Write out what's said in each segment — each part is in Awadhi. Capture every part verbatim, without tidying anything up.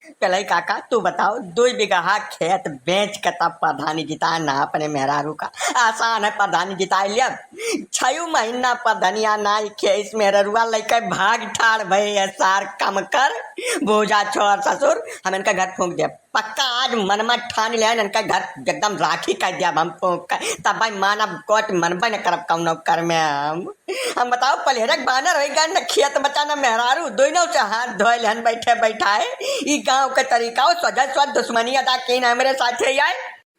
पहले काका, तू बताओ, दुई बिगहा खेत बेच के तब प्रधानी जिताए ना अपने मेहरारू का। आसान है प्रधानी जिताए लिया। छयू महीना प्रधनिया ना खेस मेहररुआ लइके भाग ठाड़ भई है, सार कम कर, बोझा छोड़ ससुर, हम इनका घर फूंक दे। पक्का आज मनमा ठान ले, इनका घर एकदम राखी कर दिया हम फूंक के। तब भाई मानब कोट मनबे न करब कौनो कर में हम। हम बताओ, पलहरक बानर होई गए, न खेत बचा, न मेहरारू, दोनों से हाथ धोए लेहन बैठे बैठाए। ई गांव के तरीका हो, सोझा सोझ दुश्मनी अदा की ना हमरे साथे आए।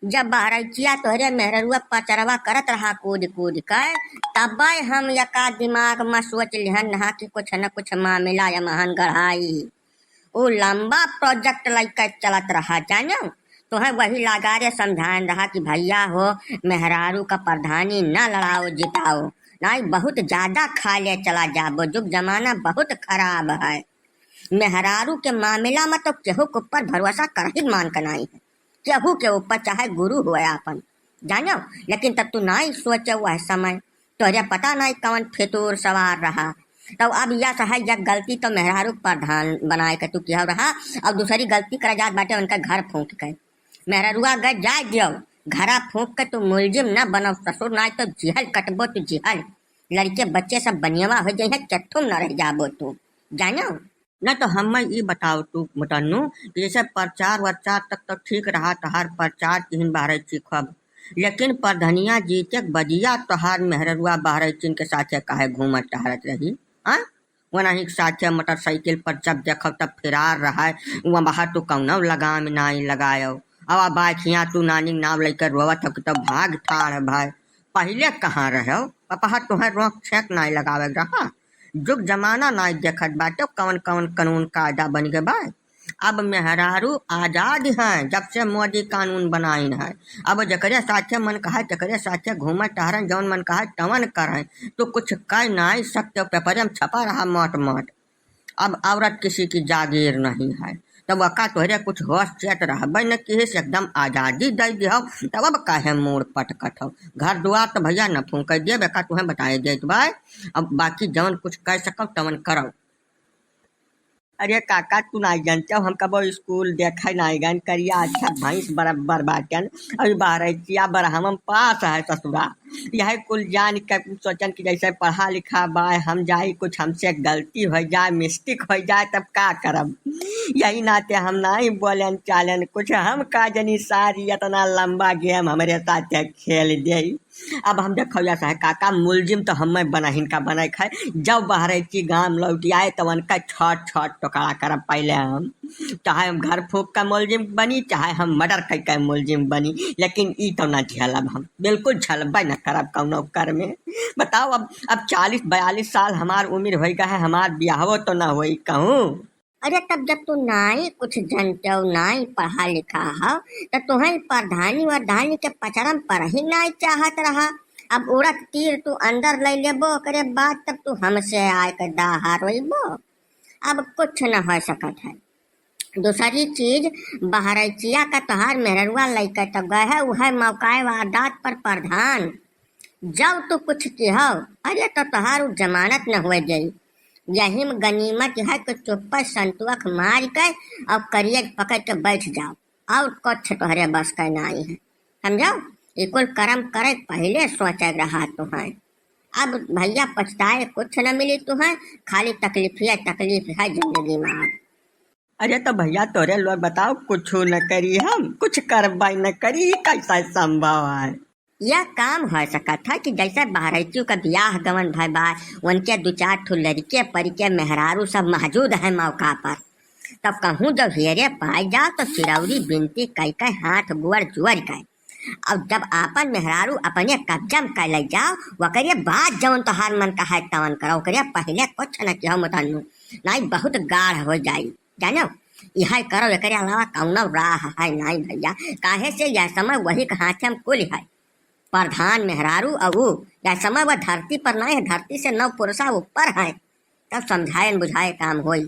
जब बहरैचिया तोहरे मेहररुआ पचरवा करत रहा कूद कूद के, तबे हम यका दिमाग में सोच लिहन रहा कि कुछ न कुछ मामला यमहन गढ़ाई। ऊ लंबा प्रोजेक्ट लइके चलत रहा, जानो? तोहे वही लागारे समझाएन रहा कि भैया हो, मेहरारू का प्रधानी न लड़ाओ जिताओ, नाई बहुत ज्यादा खा ले चला जाबो, जुग जमाना बहुत खराब है। मेहरारू के मामला में तो केहू के ऊपर भरोसा करही मान के नाई है, केहू के ऊपर, चाहे गुरु हुए आपन, जानो? लेकिन तब तू नाई सोचे वह समय, तोहरे पता नाई कवन फितूर सवार रहा। तो अब यह सहे, यह गलती तो मेहरारू प्रधान बनाए के तू किया रहा, और दूसरी गलती करा जात बाटे उनका घर फूंक के। मेहरारुआ गए जाए दियो, घरा फूंक के तू मुलजिम न बनो ससुर, नाई तो जिहल कटबो तू जिहल। लड़के बच्चे सब बनियवा हो जाइए, चट्ठुम न रह जाबो तू, जानो? न तो हमें ई बताओ तू मुतन्नू कि जैसे प्रचार वरचार तक तो ठीक रहा, तोहार प्रचार किहिन बहरैची खूब, लेकिन प्रधनिया जीते के बदिया तोहार मेहररुआ बहरैचिन के साथे काहे घूमत टहरत रही? हाँ, वनही के साथे मोटरसाइकिल पर जब देखो तब फिरार रहा है, वहाँ बाहर तू कौनो लगाम नाई लगायो। अब बाइक हियाँ तू नानी के नाव लेकर रोवत हो कि तब भाग ठाड़ भाई, पहिले कहाँ रहो? पपहा तोहे रोक छेक नाई लगावे के रहा। जुग जमाना नाई देखत बाटे, कवन कवन कानून कायदा बन गए बा। अब मेहरारू आजाद हैं, जब से मोदी कानून बनाइन है। अब जकरे साथे मन कहे, तकरे साथे घूमे टहरन, जौन मन कहे तवन करें। तो कुछ कह नाई सकते, पेपरे में छपा रहा मोट मोट। अब औरत किसी की जागीर नहीं है, तब वका तोहरे कुछ होश चेत रहबे न किहिस, एकदम आजादी दे दिहो, तब अब काहे मूड़ पटकत हो? घर दुआर तो भैया न फूंके दिए, बेका तुहें बताए देत बा। अब बाकी जवन कुछ कह सकब तवन करब। अरे काका, तू नाई जानते हो, हम कबो स्कूल देखे नाई गन, करिया अच्छा भैंस बराबर बाटन, अभी बहरैचिया बरहमम पास है ससुरा। यह कुल जान के सोचन कि जैसे पढ़ा लिखा बा, हम जाई कुछ हमसे गलती हो जाए, मिस्टेक हो जाए, तब का करब? यही नाते हम नाई बोलन चालन कुछ। हम का जनी सारी इतना लंबा गेम हमरे साथे खेल देई। अब हम देखो या सहे काका, मुलजिम तो हमें बनहिन का बने खाए, जब बहरैची गाम लौट आए तो उनका छोट छोट टुकड़ा करब पहले हम। चाहे हम घर फूंक के मुलजिम बनी, चाहे हम मर्डर कइ के मुलजिम बनी, लेकिन ई तो ना झेलब हम, बिल्कुल झेलबे ना करब कौनो कर में। बताओ, अब अब चालीस बयालीस साल हमार उम्र होइ गए है, हमार बियाहो तो ना होई कहूँ। अरे, तब जब तू नाई कुछ जनते हो, नाई पढ़ा लिखा हो, तो तुहें प्रधानी वरधानी के पचरम पर ही नाई चाहत रहा। अब उड़त तीर तू अंदर ले लेबो, ओकरे बाद तब तू हमसे आए के दाहा रोइबो। अब कुछ न हो सकत है। दूसरी चीज, बहरैचिया का तोहार मेहररुआ लइके तो गए है, उहे मौकाए वारदात पर प्रधान। जब तू कुछ किहो, अरे तो तोहार उ जमानत न हुए जाई। यही में गनीमत है कि चुप्पे संतुअख मार के और करिए पकड़ के बैठ जाओ, और कुछ तोहरे बस का नाई है, समझो? ये कुल कर्म करे के पहले सोचे के रहा तुहें। अब भैया पछताए कुछ न मिली तुहें, खाली तकलीफिया तकलीफ है जिंदगी में। अब अरे तो भैया तोरे लोग बताओ, कुछ न करी, हम कुछ करबे न करी, ई कैसा संभव है? यह काम हो सकत है कि जैसे बहरैचू का बियाह गवन भय बा, उनके दो चार ठो लड़के परिके मेहरारू सब मौजूद है मौका पर, तब कहूँ जब हेरे पाए जाओ तो चिरौरी बिनती कई कई हाथ गोड़ जोड़ के, अब जब आपन मेहरारू अपने कब्जा में कर ले जाओ, ओकरे बाद जवन तोहार मन कहे तवन करो, ओकरे पहले कुछ न किहो मुतन्नू, नाई बहुत गाढ़ हो जाई, जानो? यह करो, एकरे अलावा कौनो राह है नाई भैया, काहे से यह समय वही के हाथे में कुल है। प्रधान मेहरारू अउ ऊ, यह समय वह धरती पर नाई है, धरती से नौ पुरुषा ऊपर है, तब समझाए न बुझाए काम होई।